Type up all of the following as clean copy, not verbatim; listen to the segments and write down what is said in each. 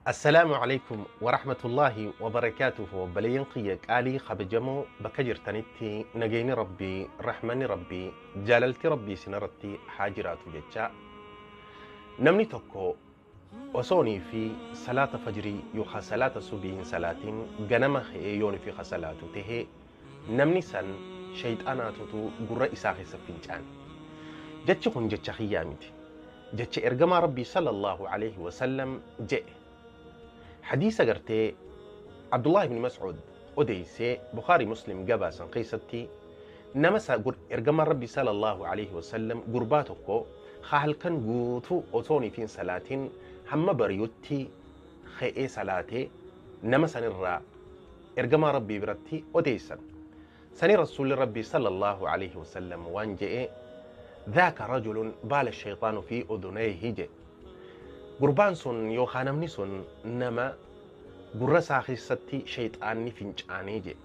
السلام عليكم ورحمة الله وبركاته. بلين قيك آلي خبجمو بكجر تنتي نجيني ربي رحمني ربي جلالتي ربي سنرتي حاجرات جتشا. نمني توكو وصوني في صلاة فجري يوخا صلاة صبيهن صلاتين جنما خيون في خصلاته تهي نمني سن شيطاناتو قرأ إساخي سفنجان جتش خن جتش خيامتي جتش إرجما ربي صلى الله عليه وسلم جئ حديث قرتي عبد الله بن مسعود أديسي بخاري مسلم جباسا قيستي نمسا إرجما ربي صلى الله عليه وسلم قرباتكو خال كان قوتو أتوني فين صلاتين هم بريوتي خي صلاتي نمسا نرى إرجما ربي برتي أديسا سني رسول ربي صلى الله عليه وسلم وان جئ ذاك رجل بال الشيطان في أذنيه جئ قربان سن يو خانمني سن نما قرصا خيستي شيطاني فنجاني جي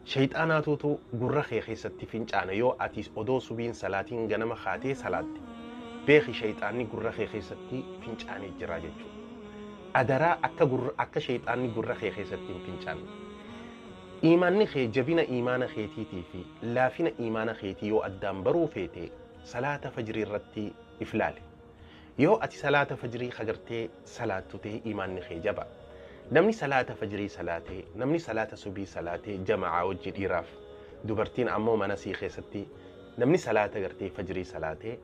شيطاناتو قرخي خيستي فنجاني يو أتيس أدو سبين سلاتين غنم خاتي سلاتي بيخي شيطاني قرخي خيستي فنجاني جراججو أدرا أكا أكا شيطاني قرخي خيستي فنجاني إيماني خي جبين إيمان خيتي تيفي لافين إيمان خيتي يو أدام برو فيتي صلاة فجر الرتي إفلالي يو أتي صلاة فجري خجرتي صلاة تي إيمان نخي جبا نمني صلاة فجري صلاتي نمني صلاة صبي صلاتي جماعة وجد إراف دبرتين أمو منسي خيستي نمني صلاة غرتي فجري صلاتي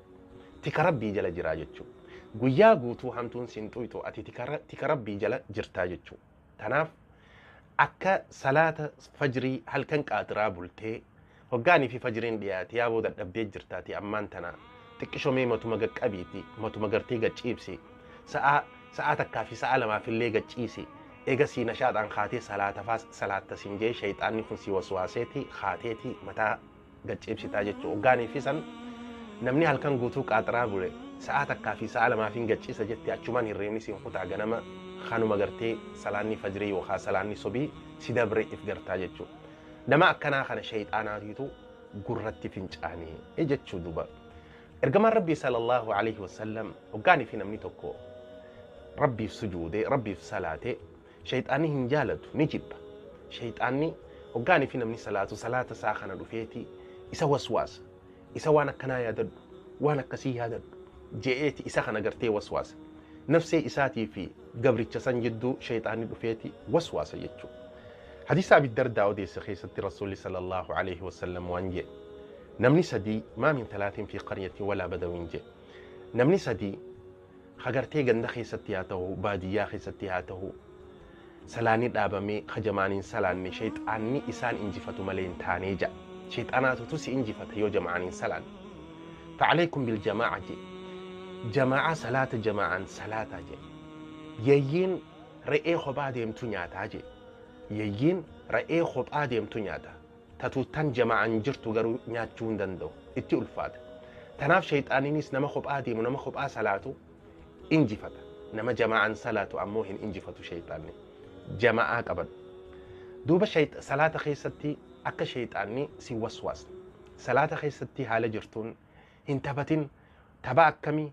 تكربي جل جراجتشو قويا قوتو همتون سنتويتو أتي تكربي جل جرتاجتشو تناف أكا صلاة فجري هل كان قادرة بولتي وقاني في فجرين دياتي يا بودا أبدي جرتاتي أمان تنا تكشو مي متو مغك أبيتي متو مغرتي قد ساعة تكافي ساعة لما في اللي قد شيبسي إيجا سي نشاط عن خاتي صلاة فاس صلاة تسنجي شيطاني كن سي وسواسيتي خاتيتي متى قد شيبسي تاجتشو وقاني في سن نمني هل كان قوتو قادرة بولي ساعة تكافي ساعة لما في قد شيبسي جتي أتشمان الريمني سي خطا غنما خانو مغرتي صلاني فجري وخا صلاني صبي سيدبري إفقرتا جتشو نما أكنا خان شيطاناتيتو قرتي فنجاني إجتشو دوبا إرجما ربي صلى الله عليه وسلم وقاني في نمني توكو ربي في سجودي ربي في صلاتي شيطاني هنجالته نجيب شيطاني وقاني في نمني صلاته صلاة ساخنة رفيتي إسا وسواس إسا وانا كنا يدد وانا كسي يدد جئتي إسا خنا قرتي وسواس نفسي إساتي في قبر تشسن جدو شيطاني رفيتي وسواس يجو حديث أبي الدرداء ودي سخيسة رسول صلى الله عليه وسلم وانجي نمني سدي ما من ثلاث في قرية ولا بدو جي نمني سدي خجرتي جند خيستياته بادية خيستياته سلاني دابمي خجمانين سلاني شيطاني إسان إنجفتو ملين تاني جا شيطاناتو تسي إنجفت يو جمعانين سلان فعليكم بالجماعة جي جماعة صلاة جماعة صلاة جي يين رئي خبا ديمتو نياتا جي يين رئي خبا ديمتو نياتا تتوتن جماعة جرتو غرو نياتشون دندو اتي الفاد تناف شيطانينيس نما خب آدم ونما خب صلاتو انجفت نما جماعة صلاتو أموهن انجفتو شيطاني جماعة قبل دوبا شيط صلاة خيستي أكا شيطاني سي وسواس صلاة خيستي حالة جرتون انتبتين تبا أكمي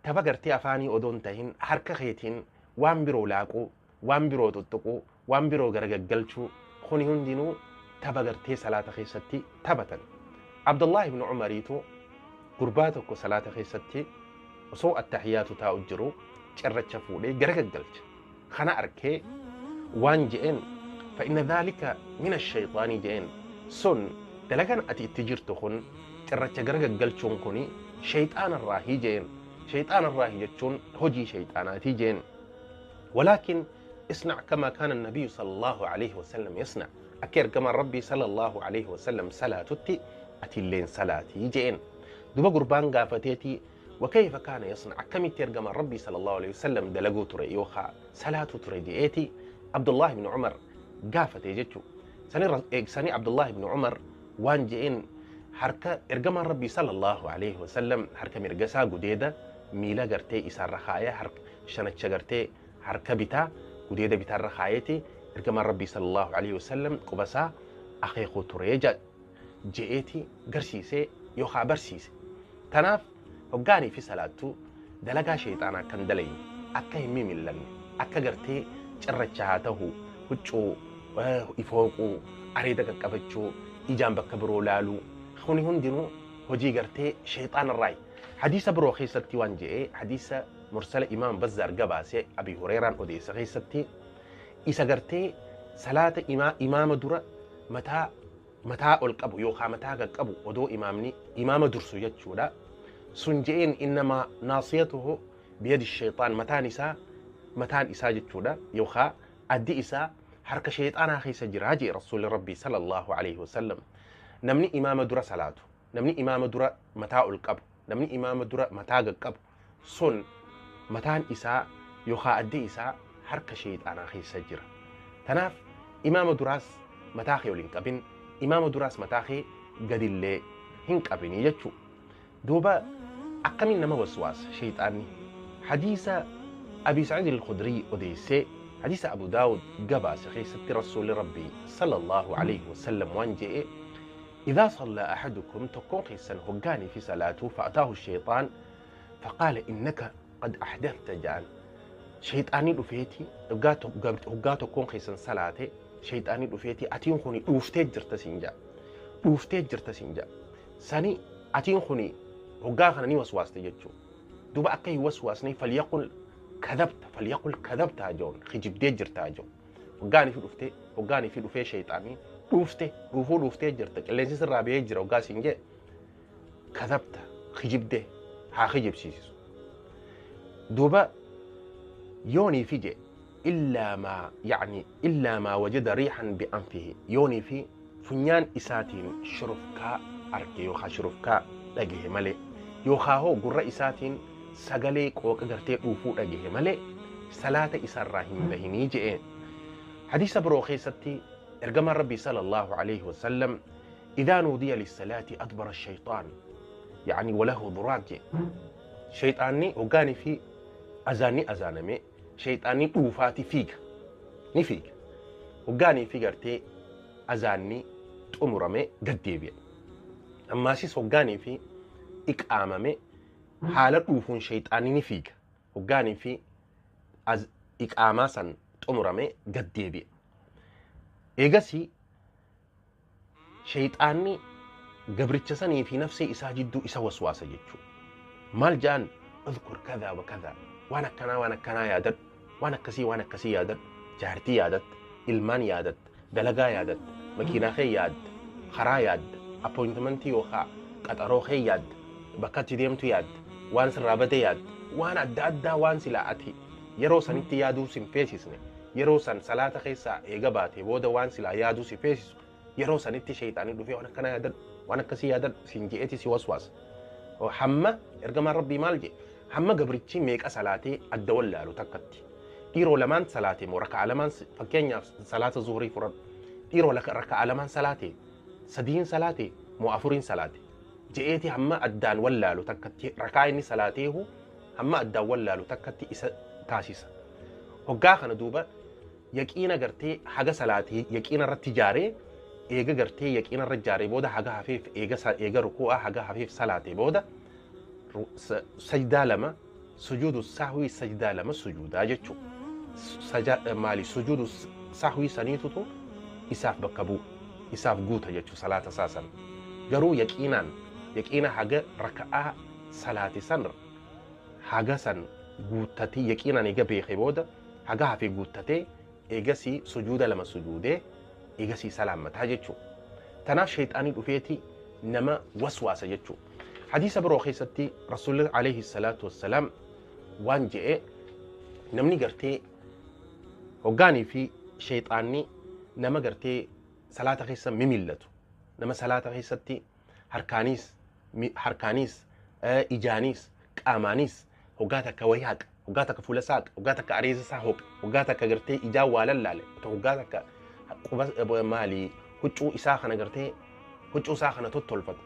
تبا غرتي أفاني أدون تهين حركة خيتين وان برو لاقو وان برو تتقو وان برو غرغلچو خوني هندينو تبغرتي صلاة خيستي تبتن عبد الله بن عمريتو قرباتك صلاة خيستي وسوء التحيات تاجرو شرت فولي غرغلچ خنا أركي وان جئن فإن ذلك من الشيطان جئن سن دلغن أتي تجرتخن شرت غرغلچون كوني شيطان الراهي جئن شيطان الراهي جتشون هجي شيطاناتي جئن ولكن اصنع كما كان النبي صلى الله عليه وسلم يصنع أكير كما ربي صلى الله عليه وسلم صلاتي أتي لين صلاتي جئن دوبا قربان قافتيتي وكيف كان يصنع كم تير ربي صلى الله عليه وسلم دلقو تريوخا صلاة تريديتي عبد الله بن عمر قافتي جتشو سني عبد الله بن عمر وان جئن حركة إرجما ربي صلى الله عليه وسلم حركة مرقسا قديدة ميلا قرتي إسار رخايا حركة شنتش قرتي حركة بتا قديدة بتا رخايتي إرجما ربي صلى الله عليه وسلم قبسا أخيخو تريجا جئتي قرسيسي يوخا برسيسي تناف وقاني في صلاتو دلقا شيطانا كان دلي أكا همي من لن Akka gartee cirracha haa ta'u, huccuu ifooquu, areeda qaqqabachuu, ijaan bakka biroo laaluu, kuni hundinuu hojii gartee sheexaanarraayi. Hadiisa biroo keessatti waan je'ee, hadiisa mursala Imaam Bazzaar gabaase, Abi Hureeraan odeessa keessatti, isa gartee salaata imaama dura mataa ol qabu yookaan mataa qaqqabu odoo imaamni imaama dursu jechuudha. Sun je'een innamaa naasiyatuhu biyadi sheexaan, mataan isaa jechuudha yookaan addi isaa harka sheexaanaa keessa jiraa jee Rasuulli Rabbii sallallahu alaihi wasallam. Namni imaama dura salaatu, namni imaama dura mataa ol qabu, namni imaama dura mataa qaqqabu sun mataan isaa yookaan addi isaa harka sheexaanaa keessa jira. Tanaaf imaama duraas mataa kee ol hin qabin, imaama duraas mataa kee gadillee hin qabinii jechuudha. Duuba akkamiin nama waswaasa sheexaanni? Hadiisa Abi Saciid al-Khudrii odeessee, hadiisa Abu Daawud gabaase keessatti, Rasuulli Rabbii sallallahu alaihi wasallam waan je'e: إذا صلى أحدكم tokkoon keessan hoggaanii fi salaatuu، فأتاه الشيطان فقال إنك قد أحدثت ja'an. Sheexaanni dhufeeti hoggaa tokkoon keessan salaate, sheexaanni dhufeeti "Atiin kuni dhuuftee jirta" siin ja'a, "Dhuuftee jirta" siin ja'a. Sani atiin kuni hoggaa kana ni waswaaste jechuu. Duuba akka hin waswaasne فليقل كذبت، فليقل كذبت haa jedhuun, kijibdee jirta haa jedhu. Hoggaanii fi dhuftee, hoggaanii fi dhufee sheexaanni "Dhuufte, dhuufuu dhuuftee jirta, qilleensi sirraa bahee jira" hoggaa siin jee, "كذبت", kijibdee haa kijibsiisu. Duuba yoonii fi je إلا ما يعني إلا ما وجد ريحا بأنفه, yoonii fi funyaan isaatiin shurufkaa arge yookaan shurufkaa dhagahe malee, yookaan hoo gurra isaatiin sagalee qooqa gartee dhuufuu dhagahe malee, salaata isaarraa hin bahinii je'een. Hadiisa biroo keessatti ergamaan Rabbii sallallahu alaihi wasallam إذا نودي للصلاة أدبر الشيطان يعني وله ضراط je. Shayxaanni hoggaanii fi azaanni azaaname, shayxaanni dhuufaati fiiga, ni fiiga. Hoggaanii fi gartee azaanni xumurame gad deebi'a. Ammaasis hoggaanii fi iqaamame haala dhuufuun shayxaanni ni fiiga. Hoggaanii fi iqaamaa san xumurame gad deebi'a. Eegasii shayxaanni gabricha sanii fi nafsee isaa jidduu isa waswaasa jechuudha. Maal ja'an? اذكر كذا وكذا, waan akkanaa waan akkanaa yaadadhu, waan akkasii waan akkasii yaadadhu, jaartii yaadatta, ilmaan yaadatta, dalagaa yaadatta, makiinaa kee yaadda, karaa yaadda, appointmentii yookaan qaxaroo kee yaadda, bakka itti deemtu yaadda, waan sirraa bade yaadda, waan adda addaa, waan silaa ati yeroo sanitti yaaduu sin feesisne, yeroo san salaata keessaa eega baate booda waan silaa yaaduu si feesisu, yeroo sanitti sheexaanii dhufee "Waan akkanaa yaadadhu, waan akkasii yaadadhu" siin je'eeti si waswaasa. Hamma ergamaan Rabbii maal jedhe? Hamma gabrichi meeqa salaatee adda wallaalu takkatti. Dhiiroo lamaan salaatee moo raka'a lamaan? Fakkeenyaaf salaata zuhurii fudhadhu. Dhiiroo raka'a lamaan salaatee, sadiin salaatee moo afuriin salaate je'eeti hamma addaan wallaalu takkatti, rakaa inni salaateehu hamma addaan wallaalu takkatti isa taasisa. Hoggaa kana duuba yaqiina gartee haga salaatee yaqiina irratti ijaaree, eega gartee yaqiina irra ijaaree booda, haga hafeef eega rukuu'aa haga hafeef salaatee booda, sajdaa lama, sujuudu sahwii, sajdaa lama sujuudaa jechuudha. Maali, sujuudu sahwii saniitutu isaaf bakka bu'u, isaaf guuta jechuudha salaata isaa sana. Garuu yaqiinaan yaqiina haga raka'aa salaate san haga san guuttatee, yaqiinaan eega beekee booda, haga hafee guuttatee, eegasii sujuuda lama sujuudee, eegasii salaammataa jechuudha. Tanaaf sheexaanii dhufeeti nama waswaasa jechuudha. Hadiisa biroo keessatti Rasuulli alayhi salaatu wassalaam waan je'e: namni gartee hoggaanii fi sheexaanni nama gartee salaata keessa mimillatu, nama salaata keessatti harkaaniis, ijaaniis, qaamaanis, hoggaa takka wayii haqa, hoggaa takka fuula isaa haqa, hoggaa takka areeza isaa hoqa, hoggaa takka gartee ijaan waa lallaale, hoggaa takka quba maali huccuu isaa kana gartee huccuu isaa kana tottolfata,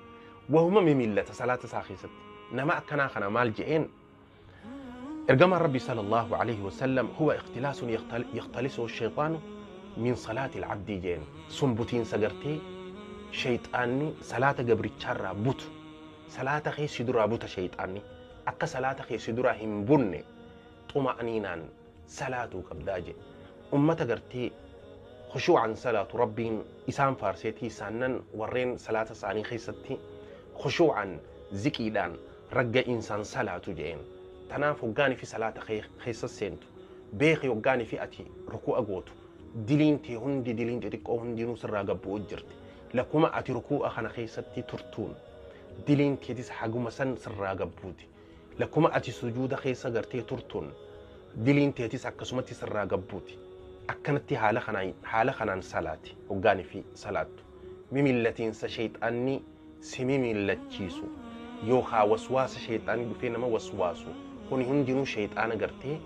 wahuma mimillata salaata isaa keessatti, nama akkanaa kana maal je'een ergamaan Rabbi sallallahu alaihi wasallam? هو اختلاس يختلسه الشيطان من صلاة العبد jeen. Sun butiinsa gartee shayxaanni salaata gabrichaarraa butu, salaata keessi duraa buta. Shayxaanni akka salaata keessi duraa hin bunne xuma'aniinaan Salaatuu qabdaa jedhe. Ummata gartee khushuu'an salaatu Rabbiin isaan faarseetii isaannan warreen salaata isaanii keessatti khushuu'an ziqiidhaan ragga'iinsaan salaatu jedheen. Tanaaf hoggaanii fi salaata keessa seentu beeki, hoggaanii fi ati ruku'a gootu diliin tee hundi, diliin xixiqqoo hundinuu sirraa gabbu'u jirti. Lakkuma ati ruku'a kana keessatti turtuun diliin keetis haguma san sirraa gabbuuti. Lakkuma ati sujuuda keessa gartee turtuun diliin teetis akkasumatti sirraa gabbuuti. Akkanatti haala kanaan salaati. Hoggaanii fi salaattu mimillatiinsa sheexaanni si mimillachiisu yookaa waswaasa sheexaanni dhufee nama waswaasu kuni hundinuu sheexaana gartee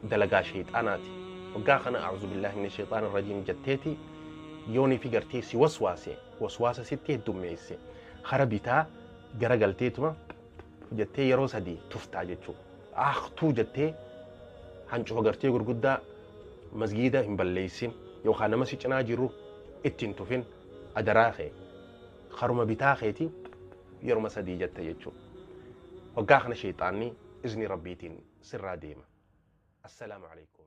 dalagaa sheexaanaati. Hoggaa kana "أعوذ بالله من الشيطان الرجيم" jetteeti, yoonii fi gartee si waswaase, waswaasa sitti heddummeesse, kara bitaa gara galteetuma jettee yeroo sadii tuftaa jechuudha. Akhtuu jettee hancufa gartee gurguddaa masgiida hin balleessin yookaan nama si cinaa jiru ittiin tufin, adaraa kee karuma bitaa keetii yeruma sadii jette jechuudha. Waggaa kana sheexaanni izni Rabbiitiin sirraa deema. السلام عليكم.